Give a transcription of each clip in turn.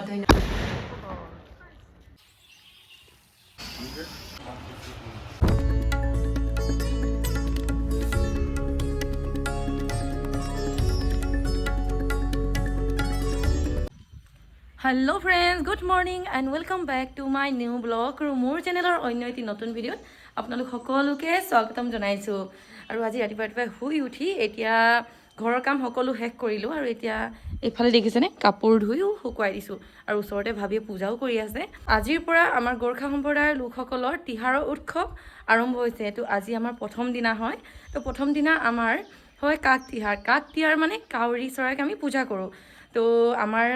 ধন্যবাদ, ধন্যবাদ। Hello friends, good morning and welcome back to my new vlog. আৰু মোৰ চেনেলৰ অন্য এটি নতুন ভিডিঅ'ত আপোনালোক সকলোকে স্বাগতম জনাইছোঁ। আৰু আজি ৰাতিপুৱা ৰাতিপুৱাই শুই উঠি এতিয়া ঘৰৰ কাম সকলো শেষ কৰিলোঁ আৰু এতিয়া এইফালে দেখিছেনে, কাপোৰ ধুইও শুকুৱাই দিছোঁ আৰু ওচৰতে ভাবিয়ে পূজাও কৰি আছে। আজিৰ পৰা আমাৰ গোৰ্খা সম্প্ৰদায়ৰ লোকসকলৰ তিহাৰৰ উৎসৱ আৰম্ভ হৈছে। এইটো আজি আমাৰ প্ৰথম দিনা হয়। তো প্ৰথম দিনা আমাৰ হয় কাক তিহাৰ। কাক তিহাৰ মানে কাউৰী চৰাইক আমি পূজা কৰোঁ। তো আমাৰ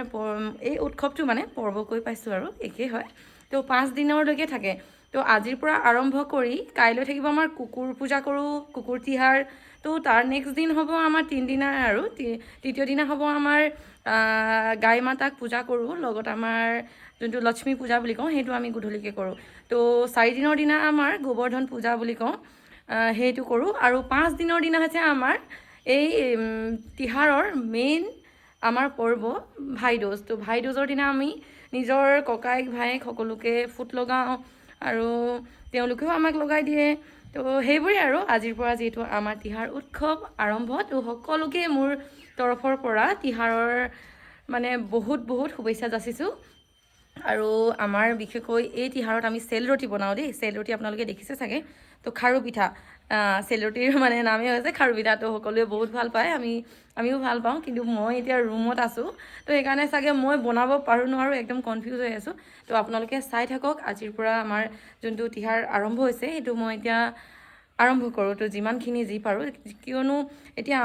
এই উৎসৱটো মানে পৰ্ব কৈ পাইছোঁ আৰু একেই হয়। তো 5 দিনৰলৈকে থাকে। তো আজিৰ পৰা আৰম্ভ কৰি কাইলৈ থাকিব আমাৰ কুকুৰ পূজা কৰোঁ, কুকুৰ তিহাৰ। তো তাৰ নেক্সট দিন হ'ব আমাৰ তিনিদিনা আৰু তৃতীয় দিনা হ'ব আমাৰ গাই মাতাক পূজা কৰোঁ, লগত আমাৰ যোনটো লক্ষ্মী পূজা বুলি কওঁ, সেইটো আমি গধূলিকৈ কৰোঁ। তো চাৰিদিনৰ দিনা আমাৰ গোবৰ্ধন পূজা বুলি কওঁ, সেইটো কৰোঁ। আৰু 5 দিনৰ দিনা হৈছে আমাৰ এই তিহাৰৰ মেইন আমাৰ পৰ্ব ভাইদোজ। তো ভাইদোজৰ দিনা আমি নিজৰ ককায়েক ভায়েক সকলোকে ফোঁট লগাওঁ আৰু তেওঁলোকেও আমাক লগাই দিয়ে। তো সেইবোৰেই। আৰু আজিৰ পৰা যিহেতু আমাৰ তিহাৰ উৎসৱ আৰম্ভ, তো সকলোকে মোৰ তৰফৰ পৰা তিহাৰৰ মানে বহুত বহুত শুভেচ্ছা যাচিছোঁ। আৰু আমাৰ বিশেষকৈ এই তিহাৰত আমি চেল ৰুটি বনাওঁ দেই। চেল ৰুটি আপোনালোকে দেখিছে চাগে। তো খাৰু পিঠা, চেল ৰুটিৰ মানে নামেই হৈছে খাৰু পিঠা। তো সকলোৱে বহুত ভাল পায়, আমিও ভাল পাওঁ। কিন্তু মই এতিয়া ৰুমত আছোঁ, তো সেইকাৰণে চাগে মই বনাব পাৰোঁ নোৱাৰোঁ, একদম কনফিউজ হৈ আছোঁ। তো আপোনালোকে চাই থাকক। আজিৰ পৰা আমাৰ যোনটো তিহাৰ আৰম্ভ হৈছে, সেইটো মই এতিয়া আৰম্ভ কৰোঁ। তো যিমানখিনি যি পাৰোঁ, কিয়নো এতিয়া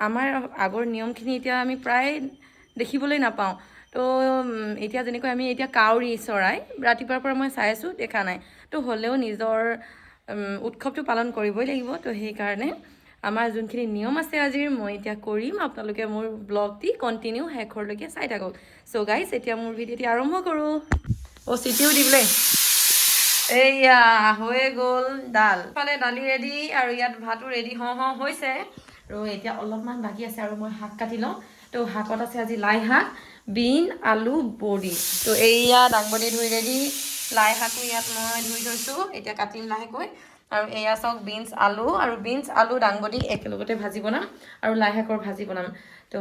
আমাৰ আগৰ নিয়মখিনি এতিয়া আমি প্ৰায় দেখিবলৈ নাপাওঁ। তো এতিয়া যেনেকৈ আমি এতিয়া কাউৰী চৰাই ৰাতিপুৱাৰ পৰা মই চাই আছোঁ, দেখা নাই। তো হ'লেও নিজৰ উৎসৱটো পালন কৰিবই লাগিব। তো সেইকাৰণে আমাৰ যোনখিনি নিয়ম আছে আজিৰ, মই এতিয়া কৰিম। আপোনালোকে মোৰ ব্লগটি কণ্টিনিউ শেষৰলৈকে চাই থাকক। চ' গাইজ, এতিয়া মোৰ ভিডিঅ'টি আৰম্ভ কৰোঁ। অ', চিটিও দিবলৈ এইয়া হৈয়ে গ'ল। দাল ফালে দালি ৰেডি আৰু ইয়াত ভাতো ৰেডি হওঁ হওঁ হৈছে আৰু এতিয়া অলপমান বাকী আছে আৰু মই শাক কাটি লওঁ। তো শাকত আছে আজি লাই শাক, বিন, আলু, বডি। তো এইয়া দাংবডি ধুই ৰেডি, লাই শাকো ইয়াত মই ধুই থৈছোঁ, এতিয়া কাটিম লাহেকৈ। আৰু এয়া চাওক, বিনছ আলু আৰু বিনছ আলু দাংবডি একেলগতে ভাজি বনাম আৰু লাই শাকৰ ভাজি বনাম। তো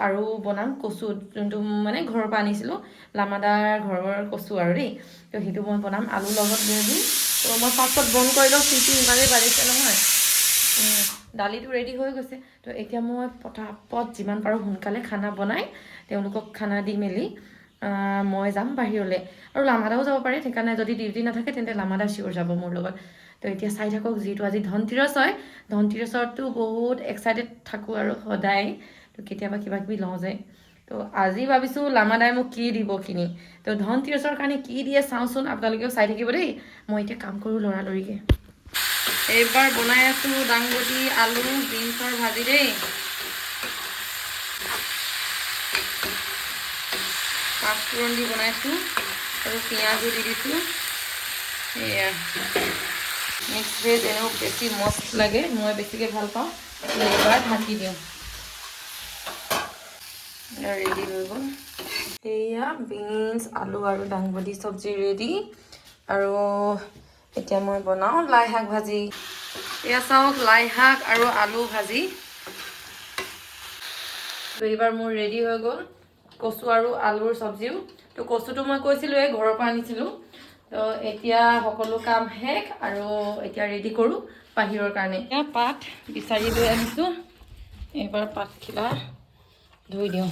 আৰু বনাম কচু, যোনটো মানে ঘৰৰ পৰা আনিছিলোঁ, লামাদাৰ ঘৰৰ কচু আৰু দেই। তো সেইটো মই বনাম আলুৰ লগত ৰেডি। তো মই ফাৰ্ষ্টত বন্ধ কৰি লওঁ, চিটি ইমানেই বাজিছে নহয়। দালিটো ৰেডি হৈ গৈছে। তো এতিয়া মই পটাপট যিমান পাৰোঁ সোনকালে খানা বনাই তেওঁলোকক খানা দি মেলি মই যাম বাহিৰলৈ। আৰু লামাদাও যাব পাৰে, সেইকাৰণে যদি ডিউটি নাথাকে তেন্তে লামাদা চিয়'ৰ যাব মোৰ লগত। তো এতিয়া চাই থাকক। যিহেতু আজি ধনতিৰছ হয়, ধনতিৰছতো বহুত এক্সাইটেড থাকোঁ আৰু সদায়। তো কেতিয়াবা কিবা কিবি লওঁ যে, তো আজি ভাবিছোঁ লামাদাই মোক কি দিব কিনি। তো ধনতিৰছৰ কাৰণে কি দিয়ে চাওঁচোন, আপোনালোকেও চাই থাকিব দেই। মই এতিয়া কাম কৰোঁ লৰালৰিকৈ। এইবাৰ বনাই আছোঁ দাংবডি, আলু, বিনছৰ ভাজি দেই। পাঁচফোৰণ দি বনাইছোঁ আৰু পিঁয়াজো দি দিছোঁ। এয়া মিক্স ভেজ এনেও বেছি মস্ত লাগে, মই বেছিকৈ ভাল পাওঁ। এইবাৰ ঢাকি দিওঁ, ৰেডি হৈ গ'ল। এয়া বিনছ, আলু আৰু দাংবডি চব্জি ৰেডি। আৰু এতিয়া মই বনাওঁ লাই শাক ভাজি। এয়া চাওক, লাই শাক আৰু আলু ভাজি। তো এইবাৰ মোৰ ৰেডি হৈ গ'ল কচু আৰু আলুৰ চব্জিও। তো কচুটো মই কৈছিলোঁৱে, ঘৰৰ পৰা আনিছিলোঁ। তো এতিয়া সকলো কাম শেষ আৰু এতিয়া ৰেডি কৰোঁ বাহিৰৰ কাৰণে। এতিয়া পাত বিচাৰি লৈ আনিছোঁ, এইবাৰ পাতখিলা ধুই দিওঁ।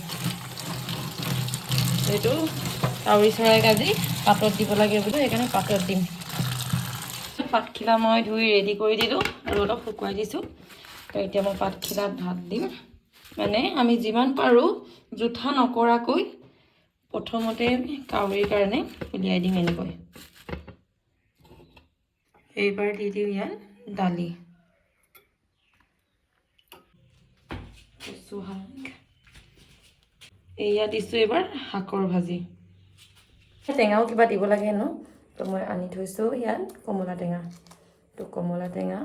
এইটো কাউৰী চৰাইক আজি পাতত দিব লাগে বুলি, সেইকাৰণে পাতত দিম। পাতখিলা মই ধুই ৰেডি কৰি দিলোঁ আৰু অলপ শুকুৱাই দিছোঁ। তো এতিয়া মই পাতখিলাত ভাত দিম। মানে আমি যিমান পাৰোঁ জুঠা নকৰাকৈ প্ৰথমতে কাউৰীৰ কাৰণে উলিয়াই দিম এনেকৈ। এইবাৰ দি দিওঁ ইয়াত দালি, কচু শাক। এয়া দিছোঁ এইবাৰ শাকৰ ভাজি। টেঙাও কিবা দিব লাগে হেনো, তো মই আনি থৈছোঁ ইয়াত কমলা টেঙা। তো কমলা টেঙা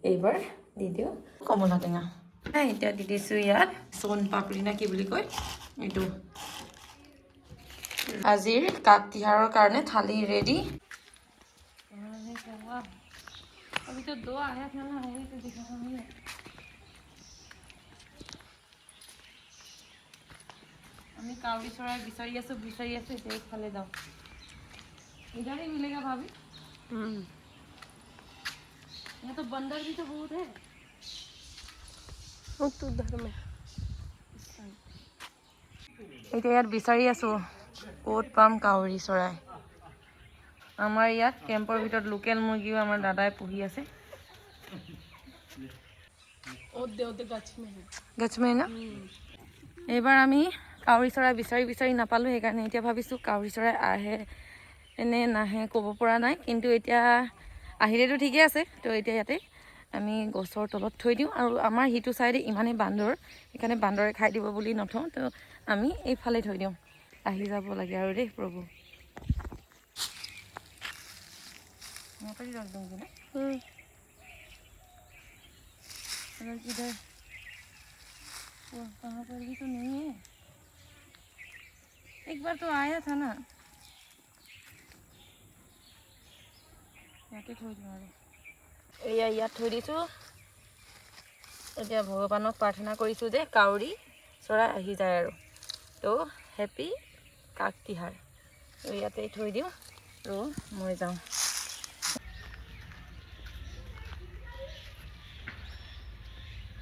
এইবাৰ দি দিওঁ, কমলা টেঙা। এতিয়া দি দিছোঁ ইয়াত চোন পাপৰি নে কি বুলি কয় এইটো। আজিৰ কাক তিহাৰৰ কাৰণে থালি ৰেডি। अभी तो दो आया था ना, एक दिखा नहीं है। আমি কাউৰী চৰাই বিচাৰি আছো, বিচাৰি আছো। এতিয়া এইফালে যাওঁ। इधर ही मिलेगा भाभी। यहाँ तो बंदर भी तो बहुत है। वो तो उधर में। এতিয়া ইয়াত বিচাৰি আছো, ক'ত পাম কাউৰী চৰাই। আমাৰ ইয়াত কেম্পৰ ভিতৰত লোকেল মুৰ্গীও আমাৰ দাদাই পুহি আছে। ओदे ओदे गाछ में है। গছ মে না। এইবাৰ আমি কাউৰী চৰাই বিচাৰি বিচাৰি নাপালোঁ, সেইকাৰণে এতিয়া ভাবিছোঁ কাউৰী চৰাই আহে নে নাহে ক'ব পৰা নাই। কিন্তু এতিয়া আহিলেতো ঠিকে আছে। তো এতিয়া ইয়াতে আমি গছৰ তলত থৈ দিওঁ। আৰু আমাৰ সিটো চাইডে ইমানেই বান্দৰ, সেইকাৰণে বান্দৰে খাই দিব বুলি নথওঁ। তো আমি এইফালে থৈ দিওঁ। আহি যাব লাগে আৰু দেই প্ৰভু। यहाँ पर ही रख दूंगी ना। अगर इधर वो कहाँ पर भी तो नहीं है। एक बार तो आया था ना। ইয়াতে থৈ দিওঁ আৰু। এয়া ইয়াত থৈ দিছোঁ। এতিয়া ভগৱানক প্ৰাৰ্থনা কৰিছোঁ যে কাউৰী চৰাই আহি যায় আৰু। তো হেপী কাক তিহাৰ। তো ইয়াতে থৈ দিওঁ আৰু মই যাওঁ।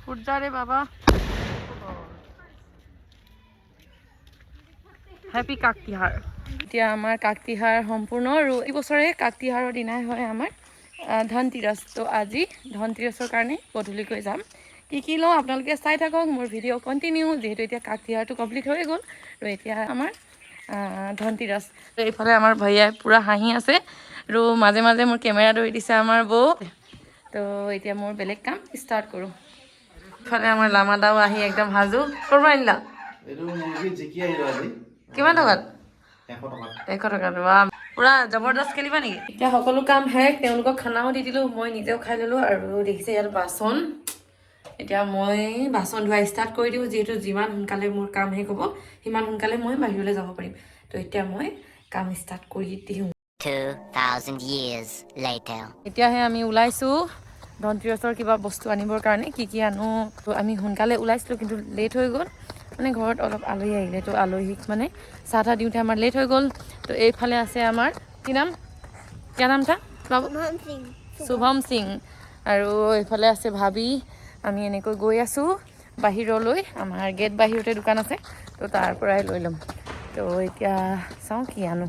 ফুট যা ৰে বাবা। হেপী কাক তিহাৰ। এতিয়া আমাৰ কাক তিহাৰ সম্পূৰ্ণ। আৰু এই বছৰে কাক তিহাৰৰ দিনাই হয় আমাৰ ধনতিৰস। তো আজি ধনতিৰসৰ কাৰণে গধূলিকৈ যাম। কি কি লওঁ আপোনালোকে চাই থাকক মোৰ ভিডিঅ' কণ্টিনিউ। যিহেতু এতিয়া কাক তিহাৰটো কমপ্লিট হৈ গ'ল আৰু এতিয়া আমাৰ ধনতিৰস। এইফালে আমাৰ ভাইয়াই পূৰা হাঁহি আছে আৰু মাজে মাজে মোৰ কেমেৰা ধৰি দিছে আমাৰ বৌ। তো এতিয়া মোৰ বেলেগ কাম ষ্টাৰ্ট কৰোঁ। ইফালে আমাৰ লামাদাও আহি একদম সাজু। ক'ৰ পৰা আনিলা? এইটো মুৰ্গী জিকি আহিলো আজি। কিমান টকাত? 100 টকাত। 100 টকাত। ৱা, পুৰা জবৰদস্ত খেলিবা নেকি? এতিয়া সকলো কাম শেষ। তেওঁলোকক খানাও দি দিলোঁ, মই নিজেও খাই ল'লোঁ। আৰু দেখিছে ইয়াত বাচন। এতিয়া মই বাচন ধোৱা ষ্টাৰ্ট কৰি দিওঁ, যিহেতু যিমান সোনকালে মোৰ কাম শেষ হ'ব, সিমান সোনকালে মই বাহিৰলৈ যাব পাৰিম। তো এতিয়া মই কাম ষ্টাৰ্ট কৰি দিওঁ। 2,000 years later. এতিয়াহে আমি ওলাইছোঁ ধনতিৰসৰ কিবা বস্তু আনিবৰ কাৰণে। কি কি আনো। তো আমি সোনকালে ওলাইছিলোঁ, কিন্তু লেট হৈ গ'ল। মানে ঘৰত অলপ আলহী আহিলে, তো আলহীক মানে চাহ তাহ দিওঁতে আমাৰ লেট হৈ গ'ল। তো এইফালে আছে আমাৰ, কি নাম, কিয়া নাম থা বাবু? শুভম সিং। আৰু এইফালে আছে ভাবি। আমি এনেকৈ গৈ আছোঁ বাহিৰলৈ। আমাৰ গেট বাহিৰতে দোকান আছে, তো তাৰ পৰাই লৈ ল'ম। তো এতিয়া চাওঁ কি আনো।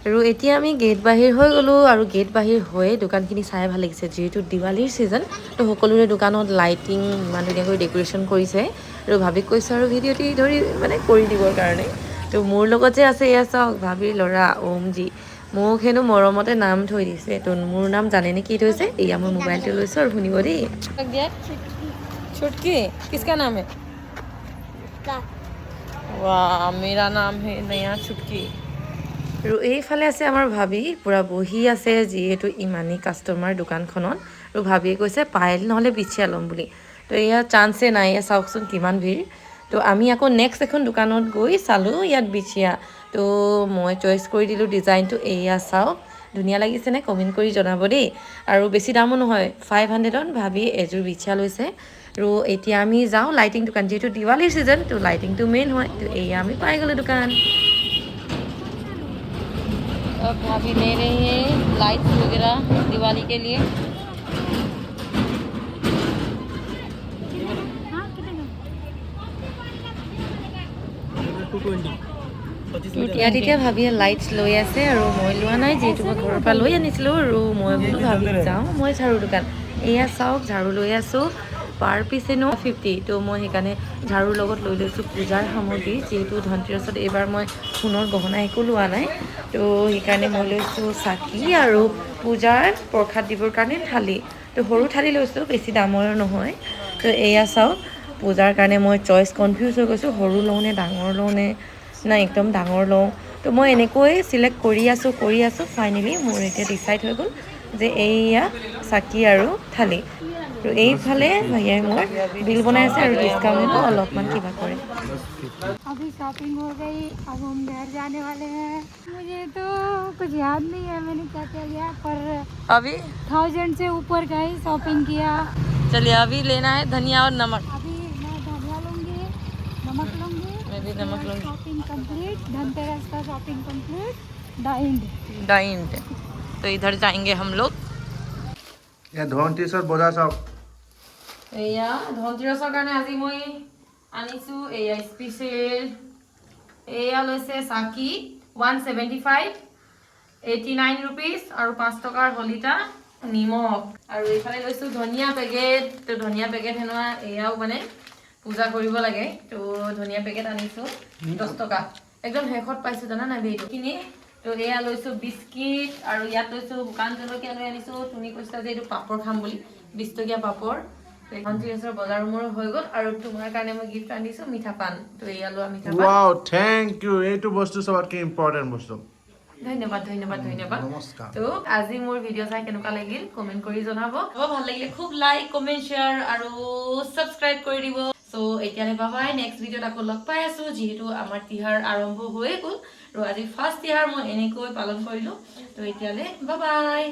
আৰু এতিয়া আমি গেট বাহিৰ হৈ গ'লোঁ। আৰু গেট বাহিৰ হৈয়ে দোকানখিনি চাই ভাল লাগিছে। যিহেতু দিৱালীৰ ছিজন, তো সকলোৰে দোকানত লাইটিং ইমান ধুনীয়াকৈ ডেক'ৰেশ্যন কৰিছে। আৰু ভাবিক কৈছোঁ আৰু ভিডিঅ'টি ধৰি মানে কৰি দিবৰ কাৰণে। তো মোৰ লগত যে আছে, এয়া চাওক, ভাবিৰ ল'ৰা ওমজী। মোক হেনো মৰমতে নাম থৈ দিছে। তো মোৰ নাম জানেনে কি থৈছে? এয়া মই মোবাইলটো লৈছোঁ আৰু শুনিব দেই। छुटकी किसका नाम है? वाह, मेरा नाम है नया छुटकी। আৰু এইফালে আছে আমাৰ ভাবি, পূৰা বহি আছে, যিহেতু ইমানেই কাষ্টমাৰ দোকানখনত। আৰু ভাবিয়ে কৈছে পায়েল নহ'লে বিছিয়া ল'ম বুলি। তো এয়া চান্সে নাই, এয়া চাওকচোন কিমান ভিৰ। তো আমি আকৌ নেক্সট এখন দোকানত গৈ চালোঁ ইয়াত বিছিয়া। তো মই চইচ কৰি দিলোঁ ডিজাইনটো। এয়া চাওক, ধুনীয়া লাগিছেনে? কমেণ্ট কৰি জনাব দেই। আৰু বেছি দামো নহয়, 500ত ভাবি এযোৰ বিছিয়া লৈছে। আৰু এতিয়া আমি যাওঁ লাইটিং দোকান। যিহেতু দিৱালীৰ ছিজন, তো লাইটিংটো মেইন হয়। তো এয়া আমি পাই গ'লোঁ দোকান। अब भाभी ले रही है लाइट्स वगैरह दिवाली के लिए। ইয়াত এতিয়া ভাবিয়ে লাইটছ লৈ আছে আৰু মই লোৱা নাই, যিহেতু মই ঘৰৰ পৰা লৈ আনিছিলোঁ। আৰু মই বোলো ভাবি যাওঁ মই ঝাৰু দোকান। এয়া চাওক, ঝাৰু লৈ আছোঁ। পাৰ পিচ হেনো 50। তো মই সেইকাৰণে ঝাৰুৰ লগত লৈ লৈছোঁ পূজাৰ সামগ্ৰী। যিহেতু ধনতেৰছত এইবাৰ মই সোণৰ গহনা একো লোৱা নাই, তো সেইকাৰণে মই লৈছোঁ চাকি আৰু পূজাৰ প্ৰসাদ দিবৰ কাৰণে থালি। তো সৰু থালি লৈছোঁ, বেছি দামৰ নহয়। তো এয়া চাওক, পূজাৰ কাৰণে মই চইচ কনফিউজ হৈ গৈছোঁ, সৰু লওঁ নে ডাঙৰ লওঁ নে নাই একদম ডাঙৰ লওঁ। তো মই এনেকৈ চিলেক্ট কৰি আছোঁ, কৰি আছোঁ। ফাইনেলি মোৰ এতিয়া ডিচাইড হৈ গ'ল। যে এইয়া চাকি আৰু থালি। আৰু এইফালে ভাইয়াই মোৰ বিল বনাই আছে আৰু ডিছকাউণ্টো অলপমান কিবা কৰে। अभी शॉपिंग हो गई, अब हम घर जाने वाले हैं। मुझे तो कुछ याद नहीं है मैंने क्या क्या लिया, पर अभी 1000 से ऊपर का ही शॉपिंग किया। चलिए, अभी लेना है धनिया और नमक। अभी मैं धनिया लूँगी, नमक लूँगी। मैं भी नमक लूँगी। शॉपिंग कंप्लीट, धनतेरस का shopping complete, the end. The end. तो इधर जाएंगे हम लोग। এয়া ধনতেৰছত বজাৰ চাওক। এয়া ধনতেৰছৰ কাৰণে আজি মই আনিছোঁ এয়া স্পেচিয়েল। এয়া লৈছে চাকি, 175, ₹89 আৰু 5 টকাৰ শলিতা, নিমখ। আৰু এইফালে লৈছোঁ ধনিয়া পেকেট। তো ধনিয়া পেকেট হেনো এয়াও মানে পূজা কৰিব লাগে, তো ধনিয়া পেকেট আনিছোঁ 10 টকা। একদম শেষত পাইছোঁ, জানা নাই এইখিনি। তো এয়া লৈছোঁ বিস্কিট আৰু ইয়াত লৈছোঁ শুকান জলকীয়া লৈ আনিছোঁ। তুমি কৈছিলা যে এইটো পাপৰ খাম বুলি, 20 টকীয়া পাপৰ। ধনতেৰছৰ বজাৰ মোৰ হৈ গ'ল আৰু তোমাৰ কাৰণে মই গিফ্ট আনিছোঁ মিঠা পান। তো এয়া লোৱা মিঠা পান। Wow, thank U. এইটো বস্তু চবতকৈ ইম্পৰ্টেণ্ট বস্তু। ধন্যবাদ, ধন্যবাদ, ধন্যবাদ। নমস্কাৰ। তো আজি মোৰ ভিডিঅ' চাই কেনেকুৱা লাগিল কমেণ্ট কৰি জনাব। ভাল লাগিলে খুব লাইক, কমেণ্ট, শ্বেয়াৰ আৰু ছাবস্ক্ৰাইব কৰি দিব। চ' এতিয়ালৈ বাই, নেক্সট ভিডিঅ'ত আকৌ লগ পাই আছো। যিহেতু আমাৰ তিহাৰ আৰম্ভ হৈয়ে গ'ল আৰু আজি ফাৰ্ষ্ট তিহাৰ মই এনেকৈ পালন কৰিলোঁ। তো এতিয়ালৈ বাই।